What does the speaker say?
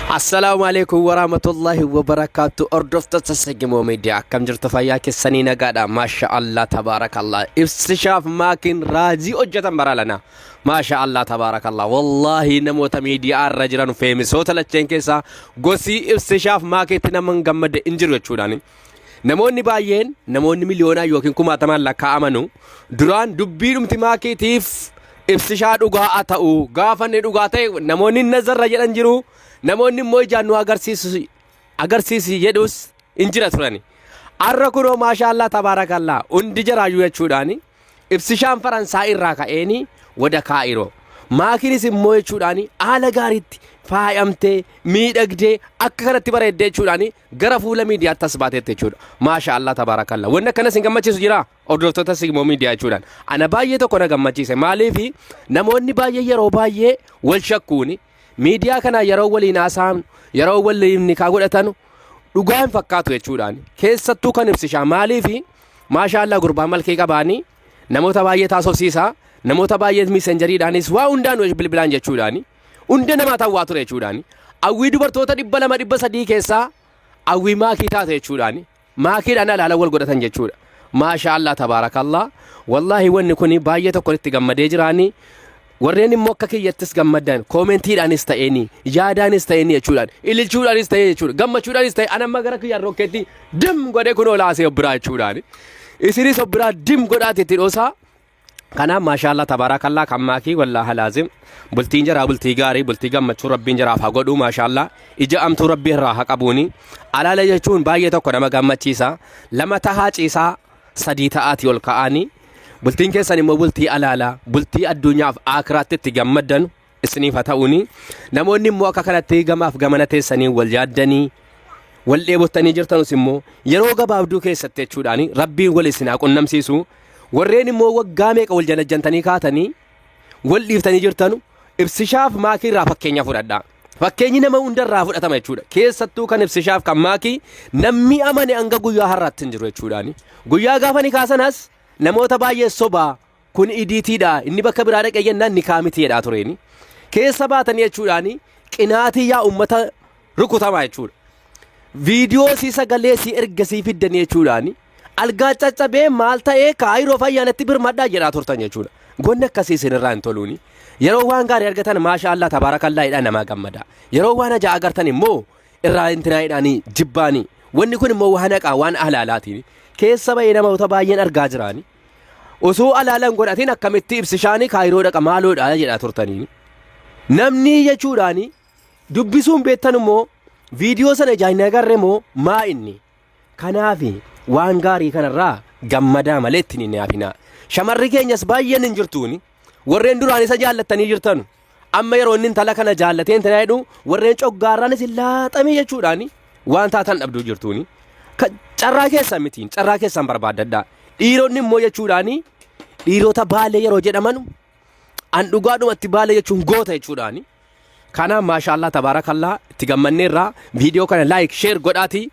Assalaamu alaikum warahmatullahi wabarakaatu. Hordoftoota Sagimoo Miidiyaa, akkam jirtu? Fayyaa keessanii? Nagaadha? Maasha Allah, tabaarakallah. Ibsishaaf Maakiin raajii hojjetan bara lana. Maasha Allah, tabaarakallah. Wallaahi, namoota miidiyaa irra jiran feemisoota lacheen keessaa gosii Ibsishaaf Maakiitti nama hin gammadde hin jiru jechuudhaani. Namoonni baay'een, namoonni miliyoonaa yookiin kumaatamaan lakkaa'amanu, duraan dubbii dhumti Maakiitiif Ibsishaa dhugaa ta'u, gaafa inni dhugaa ta'e namoonni nazarra jedhan jiru, namoonni immoo ijaan nu agarsiisu agarsiisi jedhus hin jira turani. Arra kunoo, maashaallaa, tabaarakallaa, hundi jaraayyuu jechuudhaani Ibsishaan Faransaa irraa ka'eeni wada Kaa'iroo. Maakiinis immoo jechuudhaani haala gaariitti faayamtee miidhagdee akka kanatti bareeddee jechuudhaani gara fuula miidiyaatti as baateetti jechuudha. Maasha Allah, tabaarakallaa. Wanni akkanas hin gammachiisu jira? Hordoftoota Sigmoo Miidiyaa jechuudhaan. Ana baay'ee tokko na gammachiise. Maaliif? Namoonni baay'ee yeroo baay'ee wal shakkuuni miidiyaa kana yeroo waliin haasa'an, yeroo waliin nikaa godhatan dhugaa hin fakkaatu jechuudhaan. Keessattuu kan Ibsishaa, maaliif? Maasha Allah, gurbaa malkee qabaanii namoota baay'ee taasofsiisa, namoota baay'ee Messengeriidhaanis waa hundaan bilbilaan jechuudhaan hunda namaa ta'aa ture jechuudhaan. Hawwii dubartoota 200, 300 keessaa hawwii Maakii taate jechuudhaan, Maakiidhaan alaala wal godhatan jechuudha. Maasha Allah, tabaarakallah. Wallaahi, wanni kun baay'ee tokko itti gammadee jiraanii. Warreen immoo akka kiyyattis gammadan commentiidhaanis ta'eeni, yaadaanis ta'eeni jechuudhaan, ililchuudhaanis ta'ee jechuudha, gammachuudhaanis ta'e, anamma gara kiyyaan rokkeetti dim godhee kunoo laasee of biraa jechuudhaan, isinis of biraa dim godhaati itti dhoosaa. Kanaaf, maashaallaa, tabaarakallaa, kan Maakii wallaahi laazim bultiin jaraa bultii gaarii, bultii gammachuu Rabbiin jaraaf haa godhu. Maashaallaa, ija amtuu Rabbii irraa haa qabuuni. Alaala jechuun baay'ee tokko nama gammachiisa. Lama tahaa ciisaa, sadii ta'aati ol ka'aanii, bultiin keessan immoo bultii alaalaa, bultii addunyaaf akiraatti itti gammaddan isiniif haa ta'uuni. Namoonni immoo akka kanatti gamaaf gamana teessanii wal yaaddanii wal dheebottanii jirtanus immoo yeroo gabaabduu keessatti jechuudhaan Rabbiin wal isin haa qunnamsiisu. Warreen immoo waggaa meeqa wal jalajjantanii kaatanii wal dhiiftanii jirtanu, Ibsishaaf Maakii irraa fakkeenya fudhadhaa. Fakkeenyi nama hundarraa fudhatama jechuudha. Keessattuu kan Ibsishaaf kan Maakii namni amane hanga guyyaa har'aatti hin jiru jechuudhaani. Guyyaa gaafa ni kaasanas namoota baay'ee sobaa, kun editiidha, inni bakka biraa dhaqee jennaan ni kaamiti jedhaa tureeni. Keessa baatanii jechuudhaani qinaatii yaa ummata rukutamaa jechuudha. Viidiyoo sii, sagalee sii ergasii fiddanii jechuudhaani algaa caccabee maal ta'ee Kaayiroo fayyaanatti birmadhaa jedhaa turtan jechuudha. Gonni akkasii isinirraa hin toluuni. Yeroo waan gaarii argatan maasha Allah, tabaarakallaa jedhaa namaa gammada. Yeroo waan ajaa agartan immoo irraa intinaa jedhaanii jibbaanii. Wanni kun immoo waan haqaa, waan alaalaatiin. Keessa bahee namoota baay'een argaa jiraani. Osoo alaalaan godhatiin akkamitti Ibsishaanii Kaayiroo dhaqa maaloodha jedhaa turtanii. Namni jechuudhaani dubbisuun beektan immoo viidiyoo sana ijaan hin agarre moo maa inni? Kanaaf waan gaarii kanarraa gammadaa malee ittiin hin yaafinaa. Shamarri keenyas baay'een hin jirtuuni. Warreen duraan isa jaallattanii jirtanu. Amma yeroo inni intala kana jaallatee intala jedhu, warreen coggaarraanis hin laaxamee jechuudhaani waan taatan dhabduu jirtuuni. Carraa keessan mitiin, carraa keessan barbaaddadhaa. Dhiironni immoo jechuudhaani, dhiirota Baalee yeroo jedhaman, an dhugaadhumatti Baalee jechuun goota jechuudhaani. Kanaaf, maashaallah, tabaarakallaa, itti gammanneerraa. Viidiyoo kana like, share godhaatii.